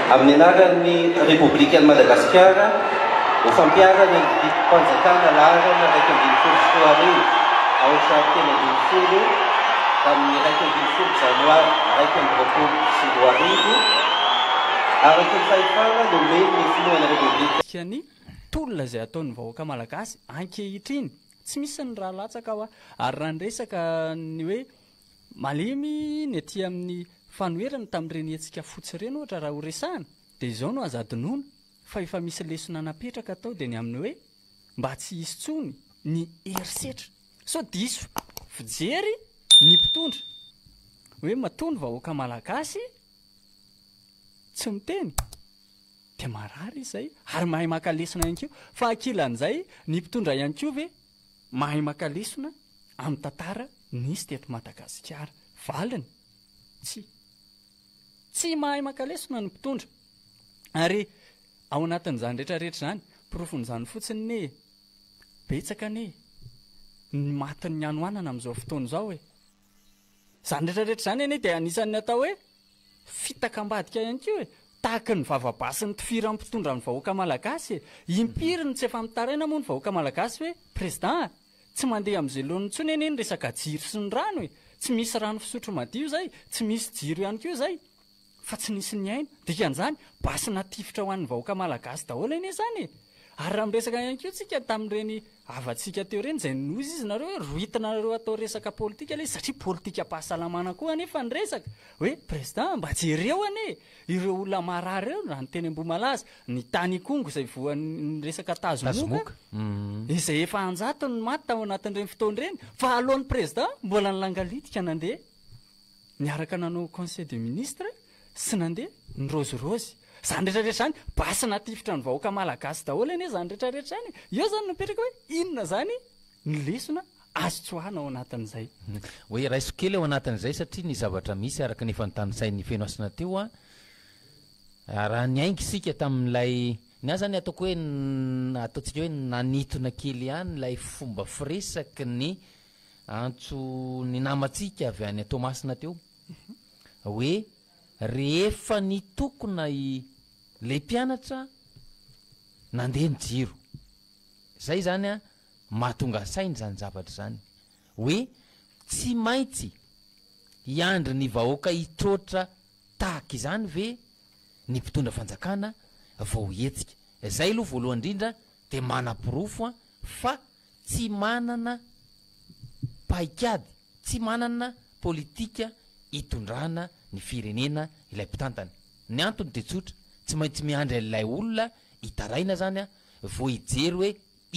Amin'ny anaran'ny Repoblikan'i Madagasikara, ho fampiharana ny didim-panjakana laharana 2011 aotra 13 tamin'ny 11 janoary 2021, araka ny fahefana nomen'ny Filohan'ny Repoblika. Ny tolona izay ataon'ny vahoaka malagasy ankehitriny, tsy misy ny ra latsaka hoa, ary raha ny resaka ny hoe malemy ny aty amin'ny fanoherana tamin'ireny hetsika fotsy ireny ohatra raha ho resahana dia izao no aza adinoina fa efa misy lesona napetraka tao dia ny amin'ny hoe mba tsy hisy intsony ny herisetra sao diso fijery ny mpitondra hoe matoa ny vahoaka malagasy tsy miteny Dia marary izy izay ary mahay maka lesona ihany koa. Fa ankilan'izay, ny mpitondra ihany koa ve mahay maka lesona amin'ny tantara nisy teto Madagasikara? Valiny, tsia. Tsy mahay maka lesona ny mpitondra. Ary ao anatin'izany rehetra rehetra izany, porofon'izany fotsiny anie, betsaka anie ny matin'ny hanoanana amin'izao fotoana izao e. Izany rehetra rehetra izany anie dia anisan'ny atao hoe Fitaka ambadika ihany koa e! Tahaky ny vava-basy nitifiran'ny mpitondra ny vahoaka malagasy e! Impiry no tsy efa mitaraina moa ny vahoaka malagasy hoe, Président a! Tsy mandeha amin'izay laoniny intsony anie ny resaka jiro sy ny rano e! Tsy misy rano fisotro madio izay, tsy misy jiro ihany koa izay! Fa tsy nisy nihaino. Dikan'izany, basy natifitra ho an'ny vahoaka malagasy daholo anie izany e! Ary raha miresaka ihany koa tsika tamin'ireny havantsika teo ireny izay nozy izy nareo hoe rohitinareo atao resaka politika ilay izy satria politikam-pahasalamana koa anefa ny resaka hoe président mba jereo anie ireo olona marary ireo raha ny teny Ambohimalaza, ny tany Ikongo izay voan'ny resaka tazomoka izay efa an-jatony ny maty tao anatin'ireny fotoana ireny fa alohan'ny président mbola nilangalitika nandeha niaraka nanao conseil de ministre sy nandeha nirôzirôzy. Izany rehetra rehetra izany, basy natifitra ny vahoaka malagasy daholo anie izany rehetra rehetra izany e! Eo izany no mipetraka hoe inona izany ny lesona azo tsoahina ao anatin'izay. Hoe raiso kely ao anatin'izay satria ny zavatra misy araka ny efa notanisain'i Fenohasina teo an, raha niainga isika tamin'ilay, ny ahy izany ataoko hoe ataontsika hoe nanintona kely ihany ilay fomba firesaky ny antso ny namantsika avy any Toamasina teo hoe rehefa nitokona i le mpianatra nandeha ny jiro. Zay zany an mahatonga saina izany zavatra izany hoe tsy maintsy hiandry ny vahoaka hitroatra tahaka izany ve ny mpitondra fanjakana vao hihetsika. Zay aloha voalohany indrindra dia manaporofo an fa tsy manana paikady, tsy manana politika hitondrana ny firenena ilay mpitantana. Ny antony dia tsotra, tsy maintsy miandry an'ilay olona hitaraina zany vao hijery hoe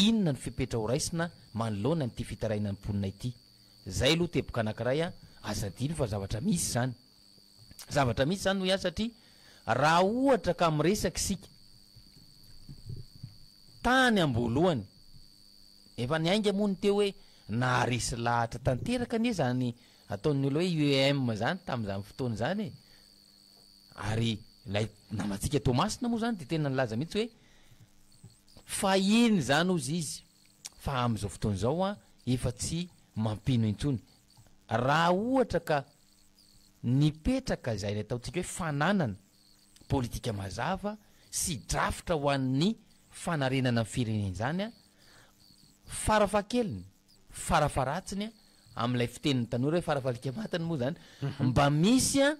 inona ny fepetra ho raisina manoloana an'ity fitarainan'ny mponina ity. Zay aloha teboka anankiray an, aza adino fa zavatra misy izany. Zavatra misy izany hoy aho satria raha ohatra ka miresaka isika tany am-boalohany, efa niainga moa ny teo hoe naharesy lahatra tanteraka anie izany ataon'ny olona hoe UEM izany tamin'izany fotoana izany e! Ary ilay namantsika Toamasina moa izany dia tena nilaza mihitsy hoe fahiny izany hozy izy fa amin'izao fotoana izao an efa tsy mampino intsony. Raha ohatra ka nipetraka izay ataontsika hoe fananana politika mazava sy drafitra ho an'ny fanarenana ny firenena izany an, farafahakeliny, farafaharatsiny amin'ilay fitenin'ny tanora hoe farafalika matiny moa izany, mba misy an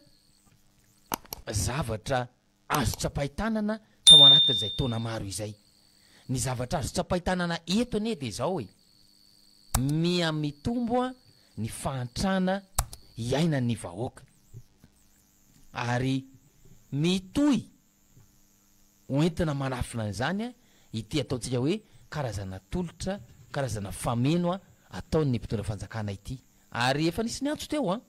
zavatra azo tsapain-tanana tao anatin'izay taona maro izay. Ny zavatra azo tsapain-tanana eto anie dia izao e, miha mitombo ny fahantrana iainan'ny vahoaka ary mitohy ho entina manafina an'izany ity ataontsika hoe karazana tolotra, karazana fameno ataon'ny mpitondra fanjakana ity. Ary efa nisy niantso teo an,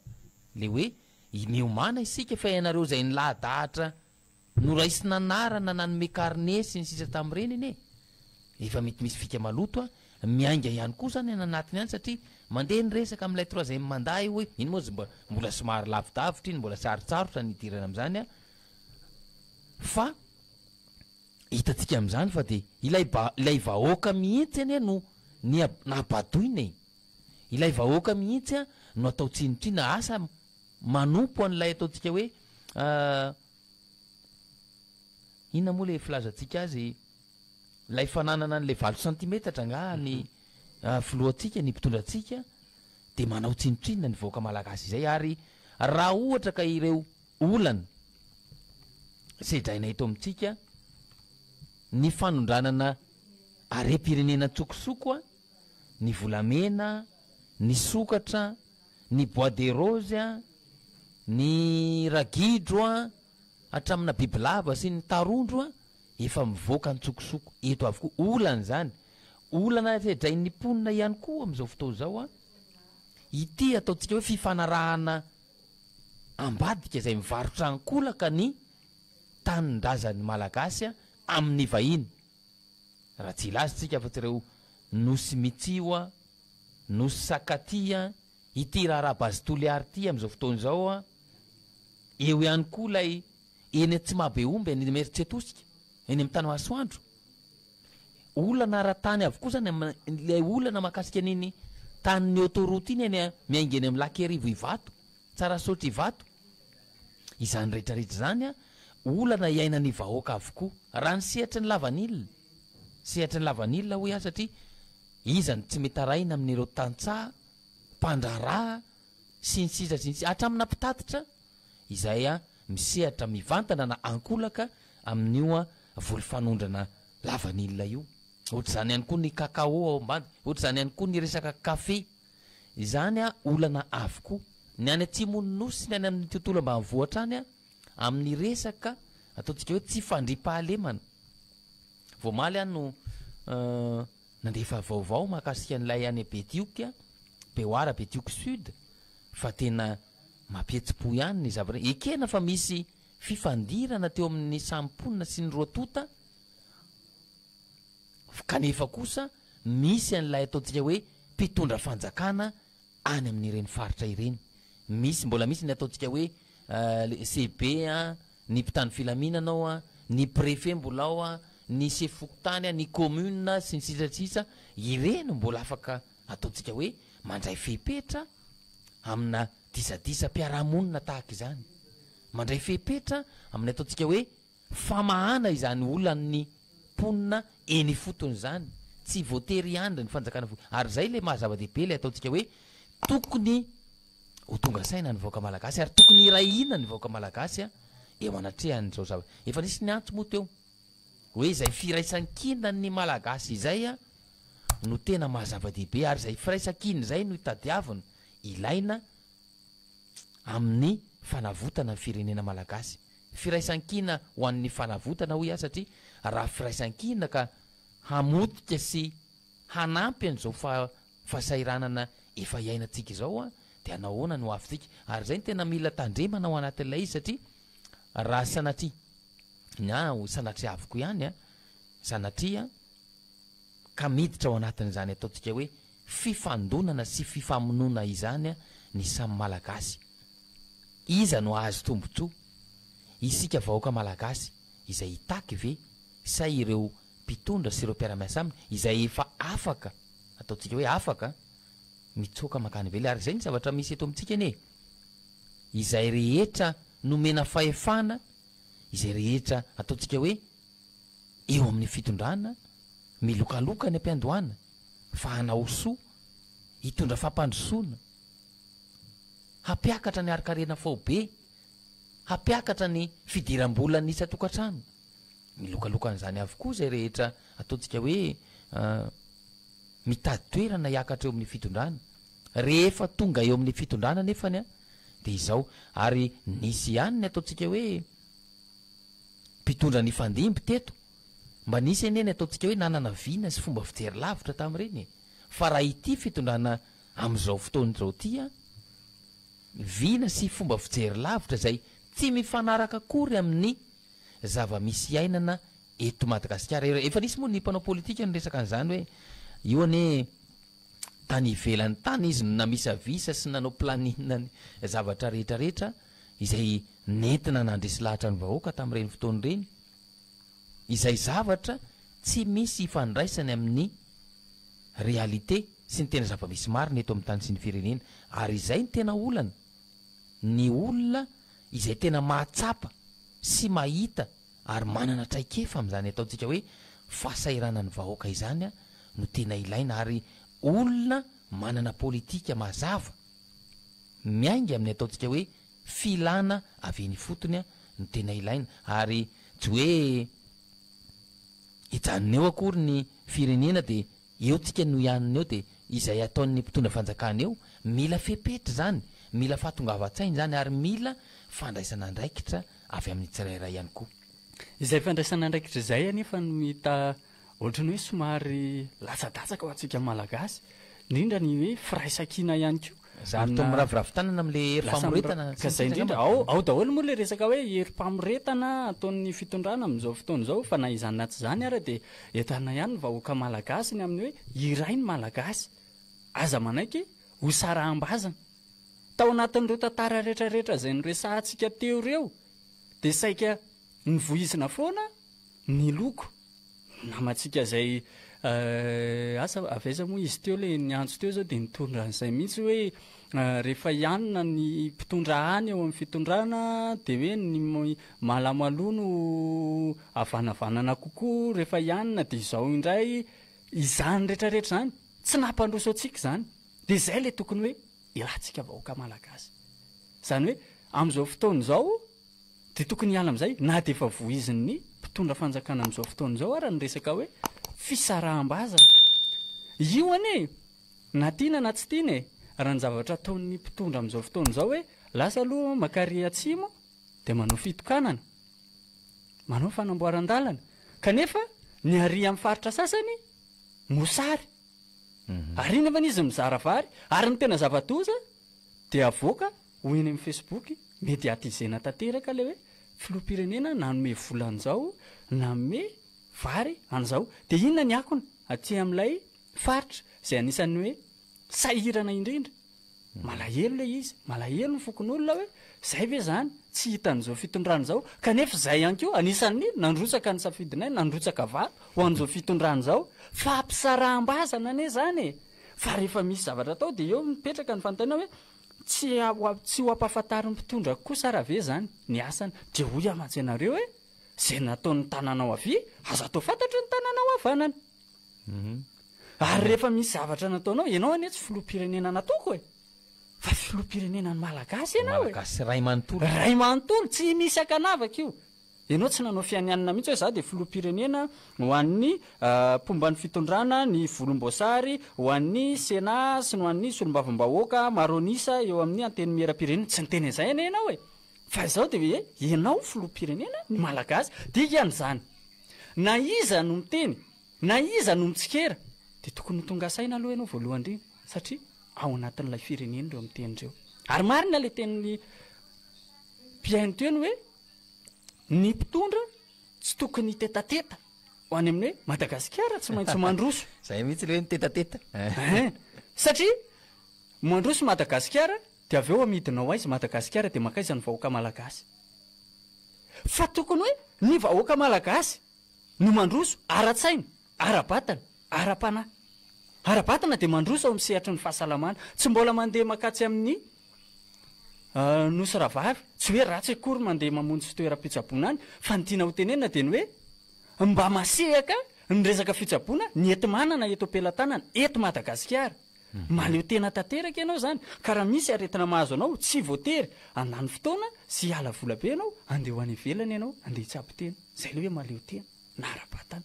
le hoe miomàna isika fa ianareo izay nilahadahatra noraisina anarana nanome carnet sy ny sisa tamin'ireny anie efa mety misy fika maloto an, miainga ihany koa zany any anatiny any satria mandeha ny resaka amin'ilay troisième mandat io hoe iny moa mba mbola somary lavidavitra iny mbola sarotsarotra ny hidirana amin'izany an, fa hitantsika amin'izany fa dia ilay ba- ilay vahoaka mihitsy anie no nia- nabadoina e. Ilay vahoaka mihitsy no atao tsinontsinona, asa manompo an'ilay ataontsika hoe. Inona moa ilay filazantsika azy? Ilay fananana an'ilay valo santimetatra angaha ny filohantsika, ny mpitondra antsika dia manao tsinontsinona ny vahoaka malagasy izay ary raha ohatra ka ireo olana sedraina eto amintsika ny fanondranana harem-pirenena an-tsokosoko, ny volamena, ny sokatra, ny bois de rose, ny ragidro, hatramina bibilava sy ny tarondro, efa mivoaka an-tsokosoko eto avokoa. Olana izany. Olana sedrain'ny mponina ihany koa amin'izao fotoana izao ity ataontsika hoe fifanarahana ambadika izay mivarotra ankolaka ny tanindrazan'ny Malagasy amin'ny vahiny. Raha tsy hilaza isika afa-tsy ireo Nosy Mitsio, Nosy Sakatia, ity raharaha Base Toliara ity amin'izao fotoana izao, eo ihany koa ilay eny Antsimahabeomby, any Imerintsiatosika, eny amin'ny tany masoandro. Olana ara-tany avokoa izany ilay olana mahakasika an'iny tanin'ny autoroute iny eny miainga eny amin'ny Lac Iarivo Ivato, Tsarasaotra Ivato. Izany rehetra rehetra izany olana iainan'ny vahoaka avokoa. Raha ny sehatry ny lavanila, sehatry ny lavanila hoy aho satria iza no tsy mitaraina amin'ireo tantsaha, mpandraharaha sy ny sisa sy ny sisa hatramina mpitatitra izay misehatra mivantana na ankolaka amin'io voly fanondrana lavanila io. Ohatr'izany ihany koa ny cacao ao ambany, ohatr'izany ihany koa ny resaka kafe. Izany olana avokoa. Ny any atsimon'ny Nosy sy ny any amin'ny tontolo ambanivohitra any amin'ny resaka ataontsika hoe tsy fandriampahalemana. Vao omaly aho no nandefa vaovao mahakasika an'ilay any Betioky, Behoara Betioky Sud, fa tena mampihetsi-po ihany ny zavatra. Ekena fa misy fifandirana teo amin'ny samy mponina sy ny roa tonta, kanefa kosa misy an'ilay ataontsika hoe mpitondra fanjakana any amin'ireny faritra ireny. Misy, mbola misy ny ataontsika hoe CB, ny mpitandro filaminana ao, ny préfet mbola ao, ny sefo fokontany, ny commune sy ny sisa sy ny sisa, ireny mbola afaka ataontsika hoe mandray fepetra amina disadisam-piarahamonina tahaka izany. Mandray fepetra amin'ny ataontsika hoe famahana izany olan'ny mponina eny ifotony izany, tsy voatery hiandry ny fanjakana vo, ary izay ilay maha zava-dehibe ilay ataontsika hoe tokony ho tonga saina ny vahoaka malagasy ary tokony hiray hina ny vahoaka malagasy eo anatrehan'izao zava, efa nisy ny antso moa teo hoe izay firaisankinan'ny malagasy izay no tena maha zava-dehibe ary izay firaisankina izay no itadiavina ilaina amin'ny fanavotana ny firenena malagasy. Firaisankina ho an'ny fanavotana hoy aho satria raha firaisankina ka hamotika sy hanampy an'izao fahasahiranana efa iainantsika izao dia hanao ahoana ny hoavintsika? Ary izay no tena mila tandremana ao anatin'ilay izy satria raha sanatria, ny ahy ho sanatriaviko ihany an, sanatria ka miditra ao anatin'izany ataontsika hoe fifandonana sy fifamonoana izany ny samy Malagasy. Iza no hahazo tombontsoa? Isika vahoaka Malagasy izay hitaky ve sa ireo mpitondra sy ireo mpiara-miasa aminy izay efa afaka, ataontsika hoe afaka, mitsoaka mankany ivelany? Ary izay ny zavatra misy eto amintsika anie e! Izay rehetra nomena fahefana, izay rehetra ataontsika hoe eo amin'ny fitondrana, milokaloka any am-piandohana fa hanao soa, hitondra fampandrosoana, hampiakatra ny harin-karena faobe, hampiakatra ny fidiram-bolan'ny isan-tokantrano. Milokaloka an'izany avokoa izay rehetra ataontsika hoe mitady toerana hiakatra eo amin'ny fitondrana. Rehefa tonga eo amin'ny fitondrana anefany dia izao, ary nisy ihany ny ataontsika hoe mpitondra nifandimby teto, mba nisy anie ny ataontsika hoe nanana vina sy fomba fijery lavitra tamin'ireny e! Fa raha ity fitondrana amin'izao fotoana izao ity an, vina sy fomba fijery lavitra izay tsy mifanaraka akory amin'ny zava-misy iainana eto Madagasikara. Efa nisy moa ny mpanao politika niresaka an'izany hoe io anie tany ivelany tany izy no namisavisa sy nanao planning ny zavatra rehetra rehetra izay nentina nandresy lahatra ny vahoaka tamin'ireny fotoana ireny, izay zavatra tsy misy ifandraisany amin'ny réalité sy ny tena zava-misy marina eto amin'ny tany sy ny firenena, ary izay no tena olana, ny olona izay tena mahatsapa sy mahita. ary manana traikefa amin'izany ataontsika hoe fahasahiranan'ny vahoaka izany no tena ilaina ary olona manana politika mazava miainga amin'ny ataontsika hoe filana avy eny ifotony no tena ilaina ary tsy hoe hijanona eo akory ny firenena dia eo tsika no hianona eo dia izay ataon'ny mpitondra fanjakana eo, mila fepetra izany, mila fahatongavan-tsaina izany ary mila fandraisana andraikitra avy amin'ny tsirairay ihany koa. Izay fandraisana andraikitra izay anefa no hita ohatran'ny hoe somary latsadatsaka ho antsika Malagasy, indrindra ny hoe firaisankina ihany koa. Zary toa miraviravy tanana amin'ilay hery famoretana sy ny sisa angamba. Ao, ao daholo moa ilay resaka hoe herim-pamoretana ataon'ny fitondrana amin'izao fotoana izao fa na izany na tsy izany ara dia entanina ihany ny vahoaka malagasy ny amin'ny hoe iray ny malagasy. Aza manaiky ho saraham-bazana. Tao anatin'ireo tantara rehetrarehetra izay noresahantsika teo ireo dia saika novoizina foana ny loko. Namantsika izay asa avy aiza moa izy teo le niantso teo zao dia nitondra an'izay mihitsy hoe rehefa hianina ny mpitondra any eo amin'ny fitondrana dia hoe ny malamaloa no avanavanana kokoa rehefa hianina dia izao indray izany rehetrarehetra izany tsy nampandroso antsika izany dia izay le tokony hoe ilantsika vahoaka malagasy izany hoe amin'izao fotoana izao Dia tokony hiala amin'izay, na dia efa voizin'ny mpitondra fanjakana amin'izao fotoana izao ara ny resaka hoe fisaraham-bazana. Io anie, na tiana na tsy tiana e, raha ny zavatra ataon'ny mpitondra amin'izao fotoana izao hoe lasa aloha makary atsimo dia manao fitokanana, manao fanamboaran-dalana, kanefa ny ary amin'ny faritra sasany mosary. Ary iny nefa izy mizara vary, ary ny tena zava-doza dia avoaka ho eny amin'ny Facebook, mediatisena tanteraka ilay hoe filoham-pirenena nanome vola an'izao, nanome vary an'izao. Dia inona ny akony aty amin'ilay faritra izay anisan'ny hoe sahirana indrindra? Malahelo ilay izy, malahelo ny fokonolona hoe izay ve izany tsy hitan'izao fitondrana izao, kanefa izay ihany koa anisan'ny nandrotsaka ny safidinay, nandrotsaka vato ho an'izao fitondrana izao. Fampisaraham-bazana anie izany e! Fa rehefa misy zavatra atao dia eo mipetraka ny fanontaniana hoe tsy tsy ho ampahafantarin'ny mpitondra kosa ara ve izany ny asany? Dia hoy aho mantsy ianareo hoe izay nataon'ny tananao havia aza atao fantatry ny tananao havanana. Ary rehefa misy zavatra nataonao, ianao anie tsy filoham-pirenena nataoko e! Fa filoham-pirenena ny Malagasy ianao e! Malagasy iray manontolo. Iray manontolo, tsy misy ankanavaka io. Ianao tsy nanao fianianana mihitsy hoe za dia filoham-pirenena ho an'ny mpomba ny fitondrana ny volomboasary, ho an'ny Sénat sy ny ho an'ny solombavambahoaka maro an'isa eo amin'ny antenimieram-pirenena. Tsy niteny an'izay anie ianao e! Fa izao dia hoe ianao filoham-pirenena ny Malagasy. Dikan'izany, na iza no miteny, na iza no mitsikera dia tokony ho tonga saina aloha ianao voalohany indrindra satria ao anatin'ilay firenena ireo miteny ireo. Ary marina ilay tenin'ny mpihaino teo ny hoe Ny mpitondra tsy tokony hitetateta ho any amin'ny hoe Madagasikara tsy maintsy mandroso. Zay mihitsy le hoe mitetateta. Ein! Satria mandroso Madagasikara dia avy eo amidinao aiza Madagasikara dia mankaiza ny vahoaka malagasy. Fa tokony hoe ny vahoaka malagasy no mandroso ara-tsaina, ara-batana, ara-panahy. Ara-batana dia mandroso ao amin'ny sehatry ny fahasalamana. Tsy mbola mandeha mankatsy amin'ny Nosy Rahavavy, tsy hoe ratsy akory mandeha mamonjy toeram-pitsaboana any, fa ny tiana ho tenenina dia ny hoe mba masehaka ny resaka fitsaboana ny enti-manana eto am-pelatanana, eto Madagasikara. Mahaleo tena tanteraka ianao izany, ka raha misy aretina mahazo anao, tsy voatery handany fotoana sy hiala vola be ianao, handeha ho any ivelany ianao, handeha hitsabo tena. Izay ilay hoe mahaleo tena, na ara-batana.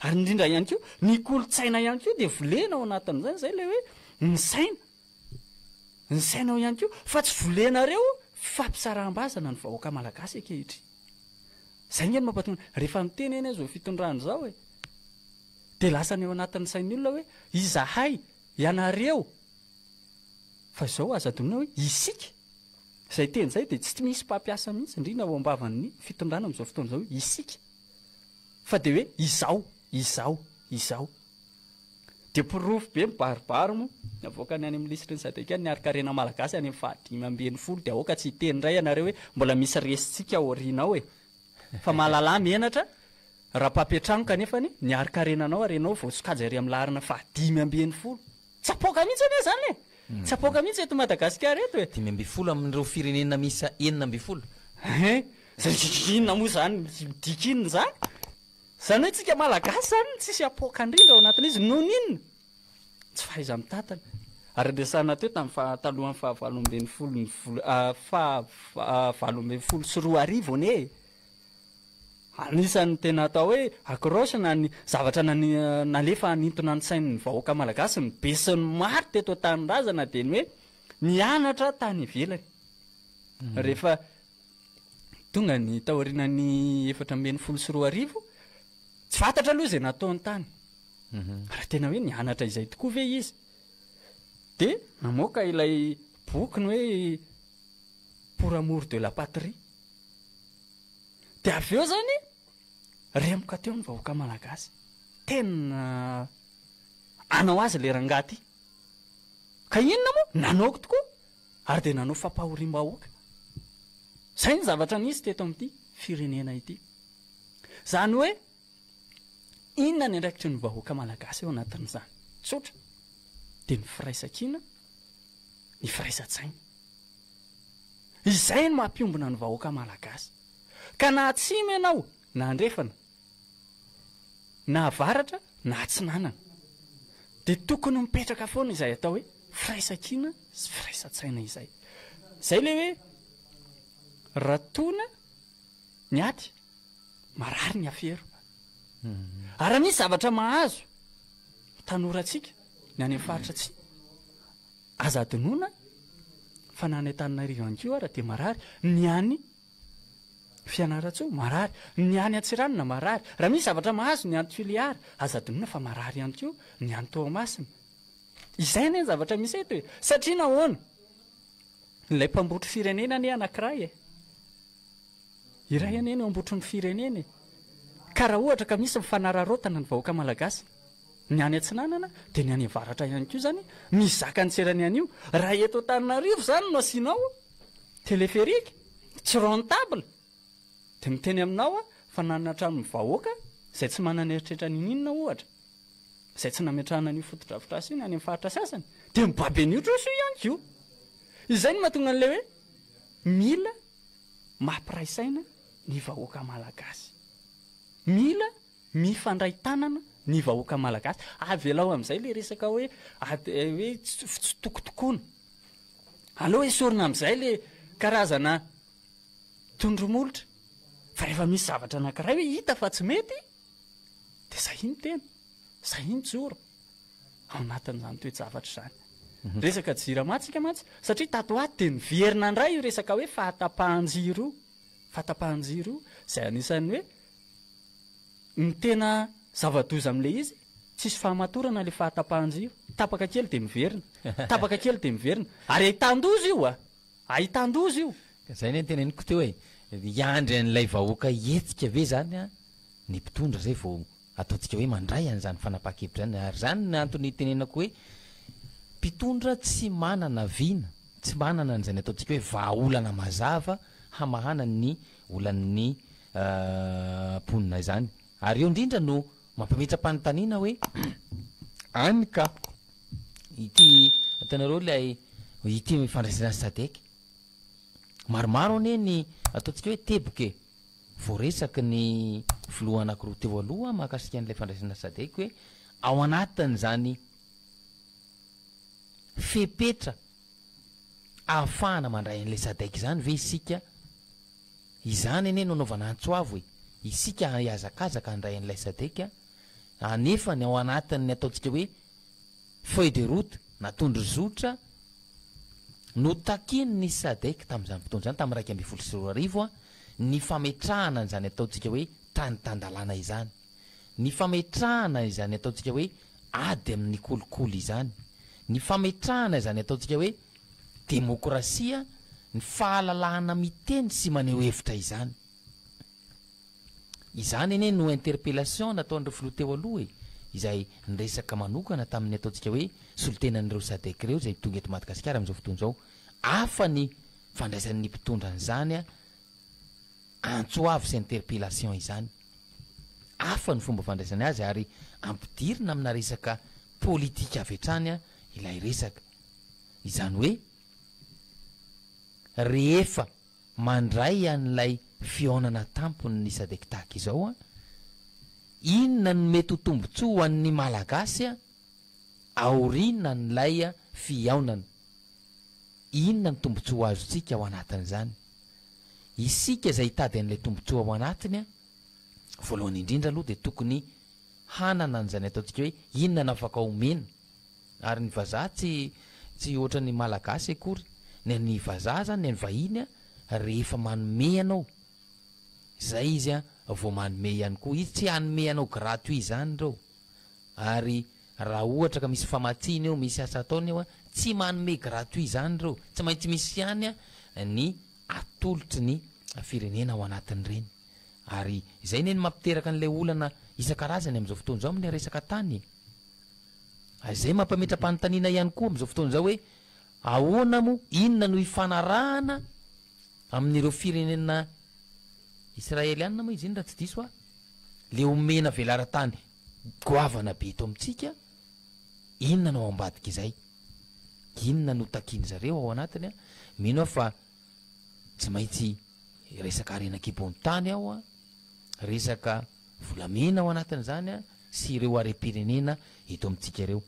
Ary indrindra ihany koa, ny kolontsaina ihany koa dia volena ao anatin'izany, izay ilay hoe ny saina. Ny sainao ihany koa fa tsy volenareo fampisaraham-bazana ny vahoaka malagasy ankehitriny. Zay nge no mampatonga, rehefa miteny anie zao fitondrana izao e, dia lasa ny ao anatin'ny sain'ny olona hoe izahay, ianareo, fa izao aza adinoina hoe isika, izay teny izay dia tsy misy mpampiasa mihitsy, indrindra ao am-bavan'ny fitondrana amin'izao fotoana izao hoe isika, fa dia hoe izao, izao, izao. Dia porofo be mibaribary moa, navoakany any amin'ny lisitry ny Sadec ny harin-karena malagasy any amin'ny faha-15 dia aoka tsy hiteny indray ianareo hoe mbola misy resintsika ao aoriana ao e! Fa mahalalà menatra raha mpampiantrano kanefa ny harin-karenanao ary ianao voasokajy ary amin'ny laharana faha-15. Tsy apoaka mihitsy anie izany e! Tsy apoaka mihitsy eto Madagasikara eto e! 15 amin'ireo firenena miisa 16. Hein! Zay inona moa zany, midika inona zany? Zany hoe tsika Malagasy zany no tsisy apoaka indrindra ao anatin'izy noho ny inona? Tsy fahaiza-mitantana. Ary resahina teo tamin'ny faha talohan'ny faha 18 ny vola faha 2018 anie e! Anisan'ny tena atao hoe accroche na ny zavatra nalefa hanintona ny sain'ny vahoaka malagasy ny be sy ny maro teto an-tanindrazana dia ny hoe nianatra tany ivelany. Rehefa tonga ny taorianan'ny 2014, tsy fantatra aloha izay nataony tany. Raha tena hoe nianatra izay tokoa ve izy? Dia namoaka ilay bokiny hoe Pour amour de la patrie. Dia avy eo izany, remoka teo ny vahoaka malagasy. Tena hanao azy ilay rangahy ity. Ka inona moa? Nanaoko tokoa. Ary dia nanao fampahoriam-bahoaka. Izay ny zavatra nisy teto amin'ity firenena ity. Izany hoe, inona ny andraikitry ny vahoaka malagasy ao anatin'izany? Tsotra. Dia ny firaisankina, ny firaisan-tsaina. Izay no mampiombona ny vahoaka malagasy. Ka na atsimo ianao, na andrefana, na avaratra na atsinanana dia tokony mipetraka foana izay atao hoe firaisankina sy firaisan-tsaina izay. Izay ilay hoe raha tona ny aty, marary ny afero. Ary raha misy zavatra mahazo ny tanorantsika ny any amin'ny faritra atsimo, aza adinoina fa na any Antananarivo ihany koa ara dia marary ny any Fianarantsoa, marary. Ny any Antsiranana, marary. Raha misy zavatra mahazo ny any Tuléar, aza adinoina fa marary ihany koa ny any Toamasina. Izay anie ny zavatra misy eto e! Satria nahoana? Ilay mpambotry firenena anie anankiray e! Iray anie no ambotry ny firenena e! Ka raha ohatra ka misy ny fanararaotana ny vahoaka malagasy, ny any atsinanana dia ny any avaratra ihany koa izany mizaka ny tserany an'io. Raha eto Antananarivo izany no asianao téléphérique, tsy rentable, dia miteny aminao aho fa nanana hatramin'ny vahoaka izay tsy manana eritreritra niniana ohatra, izay tsy nametrahana an'io fotodrafitrasa io ny any amin'ny faritra sasany, dia mibaby an'io trosa io ihany koa. Izay no mahatonga an'ilay hoe mila mampiray saina ny vahoaka malagasy. Mila Mifandray tanana ny vahoaka malagasy. Avelao amin'izay ilay resaka hoe ady hoe fitsitokotokoana. Aleo esorina amin'izay ilay karazana tondromolotra. Fa rehefa misy zavatra anankiray hoe hita fa tsy mety dia sahia miteny, sahia mijoro ao anatin'izany toe-javatra izany. Resaka jirama tsika mantsy satria tato ho ato dia niverina indray io resaka hoe fahatapahan-jiro io. Fahatapahan-jiro io izay anisan'ny hoe Ny tena zava-doza amin'ilay izy, tsisy fahamatorana ilay fahatapahan-jiro. Tapaka kely dia miverina, tapaka kely dia miverina. Ary ahitan-doza io a! Ahitan-doza io! Ka zay anie no teneniko teo e, hiandry an'ilay vahoaka hihetsika ve zany ny mpitondra zay vao ataontsika hoe mandray an'izany fanapahan-kevitra izany, ary izany no antony itenenako hoe mpitondra tsy manana vina, tsy manana an'izany ataontsika hoe vahaolana mazava hamahana ny olan'ny mponina izany. Ary eo indrindra no mampametra-panontaniana hoe any ka ity hitanareo ilay ity fandraisana ny Sadec. Maromaro anie ny ataontsika hoe teboka e. Voaresaky ny filoha anankiroa teo aloha mahakasika an'ilay fandraisana Sadec hoe ao anatin'izany fepetra ahafahana mandray an'ilay Sadec izany ve isika Izany anie no anaovana antso avo e! Isika hihazakazaka handray an'ilay Sadec, anefa ny ao anatin'ny ataontsika hoe feuille de route na tondrozotra notakian'ny Sadec tamin'izany fotoana izany, tamin'ny 2011, ny fametrahana an'izany ataontsika hoe tany tan-dalàna izany. Ny fametrahana izany ataontsika hoe ady amin'ny kolikoly izany, ny fametrahana izany ataontsika hoe demokrasia, ny fahalalahana miteny sy maneho hevitra izany. Izany anie no interpellation nataon'ireo filoha teo aloha e, izay niresaka manokana tamin'ny ataontsika hoe solontenan'ireo Sadec ireo izay tonga eto Madagasikara amin'izao fotoana izao. Hafa ny fandraisan'ny mpitondra an'izany antso avo sy interpellation izany. Hafa ny fomba fandraisany azy ary ampidirina amina resaka politika avy hatrany ilay resaka. Izany hoe rehefa mandray an'ilay fihaonana tampon'ny Sadec tahaka izao an, inona no mety ho tombontsoa ho an'ny Malagasy aorianan'ilay fihaonana? Inona no tombontsoa ho azontsika ao anatin'izany? Isika izay hitady an'ilay tombontsoa ao anatiny, voalohany indrindra aloha dia tokony hanana an'izany ataontsika hoe inona no afaka omena. Ary ny vazaha tsy tsy ohatran'ny Malagasy akory. Ny an'ny vazaha izany, ny an'ny vahiny rehefa manome anao, izay izy vao manome ihany koa. Izy tsy hanome anao gratuit izany ireo. Ary raha ohatra ka misy famatsiana eo, misy asa ataony eo, tsy manome gratuit izany ireo. Tsy maintsy misy ihany ny atolotry ny firenena ao anatin'ireny. Ary izay anie no mampiteraka an'ilay olana isan-karazany amin'izao fotoana izao amin'ilay resaka tany e. Ary izay mampametra-panontaniana ihany koa amin'izao fotoana izao hoe ahoana moa, inona no ifanarahana amin'ireo firenena Israelianina moa izy iny raha tsy diso aho, le omena velaran-tany goavana be eto amintsika, inona no ao ambadik'izay? Inona no takian'ny zareo ao anatiny an? Mino aho fa tsy maintsy resaka harena an-kibon'ny tany ao an, resaka volamena ao anatin'izany an, sy ireo harem-pirenena eto amintsika ireo.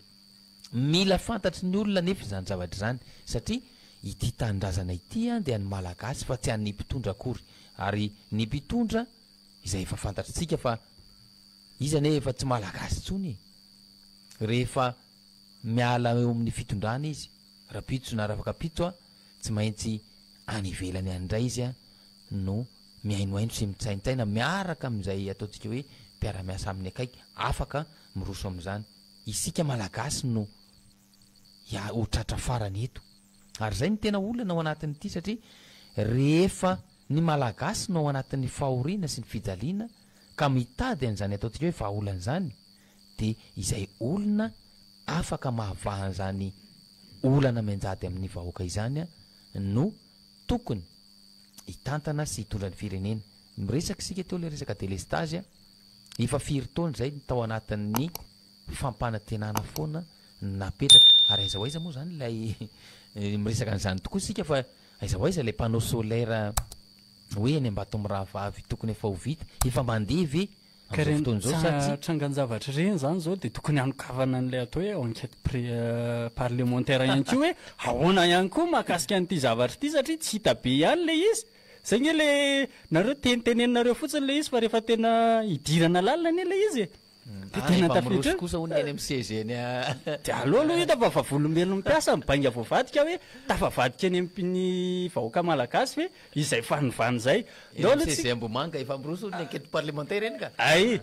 Mila fantatry ny olona anefa izany zavatra izany satria ity tanindrazana ity dia an'ny Malagasy fa tsy an'ny mpitondra akory. Ary ny mpitondra izay efa fantatritsika fa izy anie efa tsy Malagasy intsony e! Rehefa miala eo amin'ny fitondrana izy, rapitso na rafakapitso, tsy maintsy any ivelany any indray izy no mihainohaino sy mitsaintsaina miaraka amin'izay ataontsika hoe mpiara-miasa aminy akaiky afaka miroso amin'izany. Isika Malagasy no ho tratra farany eto. Ary izay no tena olana ao anatin'ity satria rehefa ny Malagasy no ao anatin'ny fahoriana sy ny fijaliana ka mitady an'izany ataontsika hoe vahaolana izany dia izay olona afaka mahavaha an'izany olana mianjady amin'ny vahoaka izany no tokony hitantana sy hitondra ny firenena. Miresaka isika teo ilay resaka delestazy, efa firy taona izay no tao anatin'ny fampanantenana foana napetraka, ary aiza ho aiza moa izany ilay miresaka an'izany tokoa isika fa aiza ho aiza ilay panneau solaire hoe eny Ambatomirahavavy tokony efa ho vita, efa mandeha ve Ka amin'izao ireny fotoana izao sa tsia? trangan-javatra ireny izany izao dia tokony hanokafana an'ilay atao hoe enquête pré parlementaire ihany koa hoe ahoana ihany koa mahakasika an'ity zavatra ity satria tsy hita be ihany ilay izy. Izay nge ilay nareo teniteneninareo fotsiny ilay izy fa rehefa tena hidirana lalina anie ilay izy e. Dia Ah, tena efa tafiditra miroso eo. kosa hono ny any amin'ny CG ny a. Dia aleo aloha hita fa vavolombelon'ny mpiasa ny bainga voavadika hoe tafavadika eny amin'ny vahoaka malagasy ve izay fanovana izay. Eny amin'ny CG Ambohimanga efa miroso hono ny enquête parlementaire eny ka. Ay!